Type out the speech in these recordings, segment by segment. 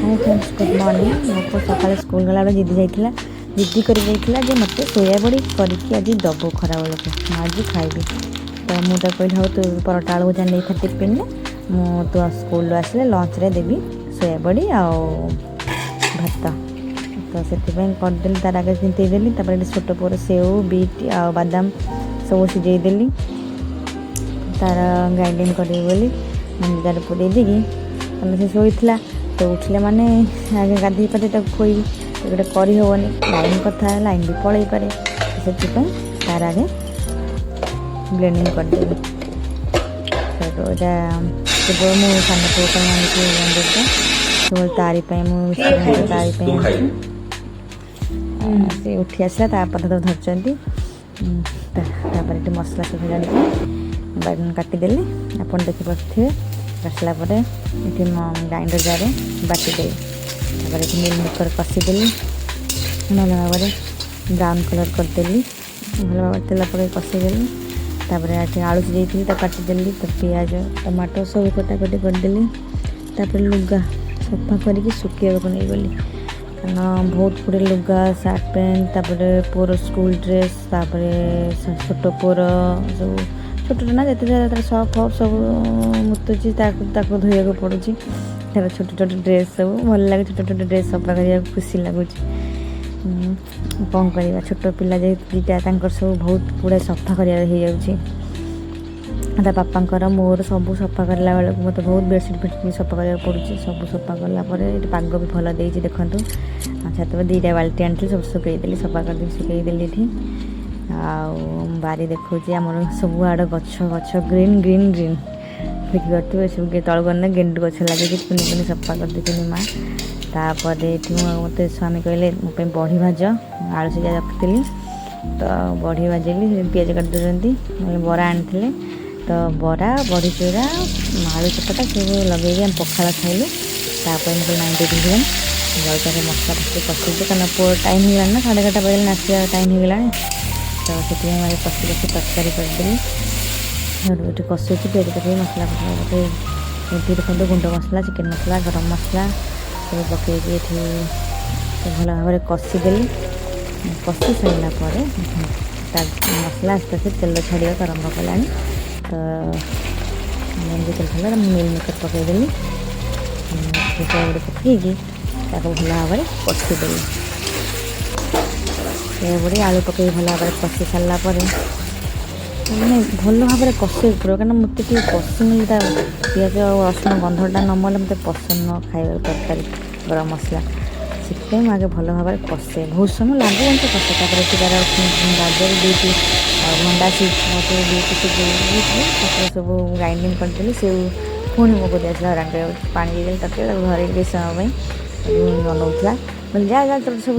Hi friends, good morning. ମୋ ପୁଅ ସକାଳେ ସ୍କୁଲ ଗଲାବେଳେ ଜିଦି ଯାଇଥିଲା, ଜିଦି କରି ଯାଇଥିଲା ଯେ ମୋତେ ସୋୟାବଡ଼ି କରିକି ଆଜି ଦେବୁ ଖରାବେଳକୁ, ମୁଁ ଆଜି ଖାଇବି। ତ ମୁଁ ତାକୁ କହିଲି, ହଉ, ତୁ ପରଟା ଆଳୁ ଭଜା ନେଇଥା ଟିଫିନରେ, ମୁଁ ତୁ ସ୍କୁଲରୁ ଆସିଲେ ଲଞ୍ଚରେ ଦେବି ସୋୟାବଡ଼ି ଆଉ ଭାତ। ତ ସେଥିପାଇଁ କରିଦେଲି, ତାର ଆଗେ ତିନ୍ତେଇ ଦେଲି। ତାପରେ ଏଠି ଛୋଟ ପୁଅର ସେଉ, ବିଟ୍ ଆଉ ବାଦାମ ସବୁ ସିଝେଇ ଦେଲି, ତାର ଗ୍ରାଇଣ୍ଡିଙ୍ଗ କରିବି ବୋଲି। ମଞ୍ଜି ତାର ପୁରେଇ ଦେଇକି ତାପରେ ସେ ଶୋଇଥିଲା। ତ ଉଠିଲେ ମାନେ ଆଗେ ଗାଧେଇ ପାଧେଇ ତାକୁ ଖୋଇବି, ଗୋଟେ କରିହେବନି। ଲାଇନ୍ କଥା, ଲାଇନ୍ ବି ପଳେଇ ପାରେ। ସେଥିପାଇଁ ତାର ଆଗେ ବ୍ଲେଣ୍ଡିଂ କରିଦେଲି। ସେଠୁ ଏଇଟା କେବଳ ମୁଁ ସାନ ପୁଅ ପାଇଁ ଆଣିଛି ଗ୍ରାଇଣ୍ଡରଟା, କେବଳ ତାରି ପାଇଁ। ମୁଁ ମିକ୍ସଚର ତାରି ପାଇଁ ତୁ ଆଣିଛି। ଖାଇବୁ। ସେ ଉଠି ଆସିଲା, ତାପରେ ତାକୁ ଧରିଛନ୍ତି। ତାପରେ ଏଠି ମସଲା ସବୁ ଜାଣିକି ବାଇଗଣ କାଟିଦେଲି, ଆପଣ ଦେଖିପାରୁଥିବେ। କାଟିଲା ପରେ ଏଠି ମୁଁ ଗ୍ରାଇଣ୍ଡର ଜାରେ ବାଟିଦେଲି। ତାପରେ ଏଠି ମିଲ୍ ମେକର୍ କଷିଦେଲି ଭଲ ଭାବରେ, ବ୍ରାଉନ୍ କଲର୍ କରିଦେଲି, ଭଲ ଭାବରେ ତେଲ ପକାଇ କଷିଦେଲି। ତାପରେ ଏଠି ଆଳୁ ସିଝେଇଥିଲି, ତାକୁ କାଟିଦେଲି। ତ ପିଆଜ, ଟମାଟୋ ସବୁ କଟାକଟି କରିଦେଲି। ତାପରେ ଲୁଗା ସଫା କରିକି ଶୁଖେଇବାକୁ ନେଇଗଲି, କାରଣ ବହୁତ ଗୁଡ଼ିଏ ଲୁଗା, ସାର୍ଟ ପ୍ୟାଣ୍ଟ, ତାପରେ ପୁଅର ସ୍କୁଲ ଡ୍ରେସ୍, ତାପରେ ଛୋଟ ପୁଅର ସବୁ। ଛୋଟଟା ନା, ଯେତେ ଯାହା ତାର ସର୍ଫ ଫଫ୍ ସବୁ ମୁତୁଛି, ତାକୁ ତାକୁ ଧୋଇବାକୁ ପଡ଼ୁଛି। ତାର ଛୋଟ ଛୋଟ ଡ୍ରେସ୍ ସବୁ ଭଲ ଲାଗେ, ଛୋଟ ଛୋଟ ଡ୍ରେସ୍ ସଫା କରିବାକୁ ଖୁସି ଲାଗୁଛି। କ'ଣ କରିବା, ଛୋଟ ପିଲା ଯେହେତୁ ଦୁଇଟା, ତାଙ୍କର ସବୁ ବହୁତ ଗୁଡ଼ାଏ ସଫା କରିବା ହେଇଯାଉଛି। ତା ବାପାଙ୍କର, ମୋର ସବୁ ସଫା କରିଲା ବେଳକୁ ମୋତେ ବହୁତ ବେଡ଼ସିଟ୍ ଫେଡ଼ସିଟ୍ ସଫା କରିବାକୁ ପଡ଼ୁଛି। ସବୁ ସଫା କଲା ପରେ ଏଠି ପାଗ ବି ଭଲ ଦେଇଛି, ଦେଖନ୍ତୁ। ଛାତ ଉପରେ ଦୁଇଟା ବାଲ୍ଟି ଆଣିଥିଲି, ସବୁ ଶୁଖେଇଦେଲି, ସଫା କରିଦେଇ ଶୁଖେଇଦେଲି ଏଠି। ଆଉ ବାରି ଦେଖାଉଛି ଆମର, ସବୁଆଡ଼େ ଗଛ ଗଛ, ଗ୍ରୀନ୍ ଗ୍ରୀନ୍ ଗ୍ରୀନ୍ ଦେଖିପାରୁଥିବେ ସବୁ। ତଳକୁ ଗଲେ ଗେଣ୍ଡୁ ଗଛ ଲାଗିଛି, କୁନି କୁନି ସଫା କରିଦେଇଛନ୍ତି ମା। ତାପରେ ଏଠି ମୁଁ, ମୋତେ ସ୍ୱାମୀ କହିଲେ ମୋ ପାଇଁ ବଢ଼ି ଭାଜ, ଆଳୁ ସିଝା ରଖିଥିଲି ତ ବଢ଼ି ଭାଜିଲି। ସେ ପିଆଜ କାଟି ଦେଉଛନ୍ତି। ବରା ଆଣିଥିଲେ, ତ ବରା, ବଢ଼ି ଚୁରା, ଆଳୁ ଚକଟା ସବୁ ଲଗେଇକି ଆମେ ପଖାଳ ଖାଇଲୁ। ତାପରେ ମୁଁ କହିଲି, ନାଇଁ, ଡେରି ହେଇଗଲାଣି, ଜଳଖିଆରେ ମସଲା ଫସଲି କଷିଦିଏ, କାରଣ ପୁଅ ଟାଇମ୍ ହେଇଗଲାଣି ନା, 11:30 ବାଜିଲାଣି, ଆସିବା ଟାଇମ୍ ହେଇଗଲାଣି। ତ ସେଥିପାଇଁ ମୁଁ ଆଗେ କଷି କଷି ତରକାରୀ କରିଦେଲି। ସେଠୁ ଏଠି କଷୁଛି, ପିଆଜ ପକେଇ, ମସଲା ଫସଲା ପକେଇ। ଏଠି ଦେଖନ୍ତୁ, ଗୁଣ୍ଡ ମସଲା, ଚିକେନ୍ ମସଲା, ଗରମ ମସଲା ସବୁ ପକେଇକି ଏଠି ଭଲ ଭାବରେ କଷିଦେଲି। କଷି ସାରିଲା ପରେ ତା ମସଲା ଆସ୍ତେ ଆସ୍ତେ ତେଲ ଛାଡ଼ିବାକୁ ଆରମ୍ଭ କଲାଣି। ତ ଏମିତି ତେଲ ଛାଡ଼ିଲା, ମୁଁ ମିଲ୍ ମେକର୍ ପକାଇଦେଲି। ଗୋଟେ ପକେଇକି ତାକୁ ଭଲ ଭାବରେ କଷିଦେଲି। ଏଭଳି ଆଳୁ ପକେଇକି ଭଲ ଭାବରେ କଷି ସାରିଲା ପରେ, ମାନେ ଭଲ ଭାବରେ କଷିବାକୁ ପଡ଼ିବ, କାରଣ ମୋତେ ଟିକେ କଷି ନେଲେ ତା ପିଆଜ ଆଉ ରସୁଣ ଗନ୍ଧଟା ନ ମଲେ ମୋତେ ପସନ୍ଦ ନୁହଁ ଖାଇବାକୁ ତରକାରୀ ଗରମ ମସଲା। ସେଥିପାଇଁ ମୁଁ ଆଗେ ଭଲ ଭାବରେ କଷେ, ବହୁତ ସମୟ ଲାଗୁ କିନ୍ତୁ କଷେ। ତାପରେ ଏଠି ତାର ଗାଜର, ବିଟ୍ ଆଉ ଭଣ୍ଡା ସବୁ ବିଟ୍ ସିଝେଇ ତାକୁ ସବୁ ଗ୍ରାଇଣ୍ଡିଙ୍ଗ କରିଦେଲି। ସେ ପୁଣି ମୋ କତିକି ଆସିଲା ହଇରାଣ କରିବାକୁ। ପାଣି ଦେଇଦେଲି ତରକାରୀ, ତାକୁ ଧରେଇଲି କିଛି ସମୟ ପାଇଁ ଅନଉଥିଲା। କହିଲି, ଯା ଯା, ତୋର ସବୁ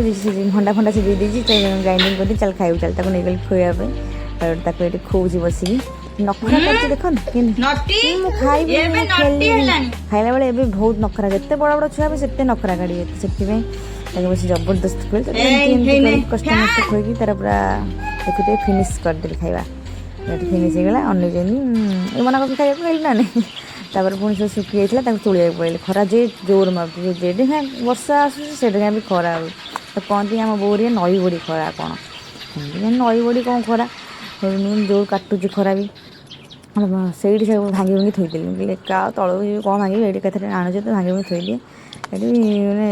ଭଣ୍ଡା ଫଣ୍ଡା ସିଝେଇ ଦେଇଛି, ଗ୍ରାଇଣ୍ଡିଙ୍ଗ କରିଦେଇ, ଚାଲ ଖାଇବୁ ଚାଲ। ତାକୁ ନେଇଗଲି ଖୋଇବା ପାଇଁ। ତାପରେ ତାକୁ ଏଠି ଖୋଉଛି ବସିକି। ନଖରା କରୁଛି, ଦେଖନ୍ତୁ କେମିତି। ନଟି। ମୁଁ ଖାଇବି, ଏବେ ମୁଁ ନଟି ଖେଳିବି। ହେଲାଣି। ଖାଇଲା ବେଳେ ଏବେ ବହୁତ ନଖରା, ଯେତେ ବଡ଼ ବଡ଼ ଛୁଆ ବି ସେତେ ନଖରା କାଢ଼ିବେ। ସେଥିପାଇଁ ତାକୁ ବେଶୀ ଜବରଦସ୍ତ ଖୋଇଲି। ତାକୁ ଏମିତି ଏଇ, ଏମିତି ହେଇନେ। କରିକି କଷ୍ଟ ମଷ୍ଟେ ଖୋଇକି ତାର ପୁରା ଦେଖୁଥିବେ, ଫିନିଶ୍ କରିଦେଲି ଖାଇବା। ଏଠି ଫିନିଶ୍ ହେଇଗଲା। ଅନେଇଛନ୍ତି, ଏ ମନା କରୁଛନ୍ତି ଖାଇବାକୁ, ଖାଇଲି ନା ନାଇଁ। ତାପରେ ପୁଣି ସବୁ ଶୁଖି ଯାଇଥିଲା, ତାକୁ ତୋଳିବାକୁ ପଳେଇଲି। ଖରା ଯେ ଜୋର ମାରୁଛି, ଯେଠି ବର୍ଷା ଆସୁଛି ସେଠି ବି ଖରା ହେଉଛି। ତ କହନ୍ତି ଆମ ବୋଉରିଆ, ନଈ ବଢ଼ି ଖରା କ'ଣ ଏମିତି, ନଈ ବଢ଼ି କ'ଣ ଖରା ଜୋର କାଟୁଛି ଖରା ବି। ସେଇଠି ସବୁ ଭାଙ୍ଗି ଭୁଙ୍ଗି ଥୋଇଦେଲି। ମୁଁ କହିଲି, ଏକା ଆଉ ତଳକୁ ଯିବି, କ'ଣ ଭାଙ୍ଗିବି? ଏଇଠି ଏକାଥରେ ଆଣୁଛି ତ ଭାଙ୍ଗି ଭୁଙ୍ଗି ଥୋଇଦିଏ। ଏଠି ମାନେ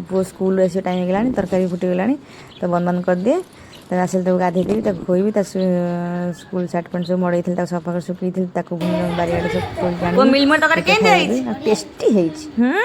ପୁଅ ସ୍କୁଲରୁ ଆସିବା ଟାଇମ୍ ହେଇଗଲାଣି, ତରକାରୀ ଫୁଟିଗଲାଣି, ତ ବନ୍ଦ ବନ୍ଦ କରିଦିଏ। ତାକୁ ଆସିଲେ ତାକୁ ଗାଧେଇ ଦେବି, ତାକୁ ଖୋଇବି। ତା ସ୍କୁଲ ସାର୍ଟ ପ୍ୟାଣ୍ଟ ସବୁ ମଡ଼େଇଥିଲି, ତାକୁ ସଫା କରି ଶୁଖେଇଥିଲି, ତାକୁ ପୁଣି ବାରିଆଡ଼େ ସବୁ ତୋଳିକି ପୁଅ, ଆଣିବି। ମିଲ୍ ମୋର ତରକାରୀ କେମିତି ହେଇଛି? ଟେଷ୍ଟି ହେଇଛି। ହୁଁ।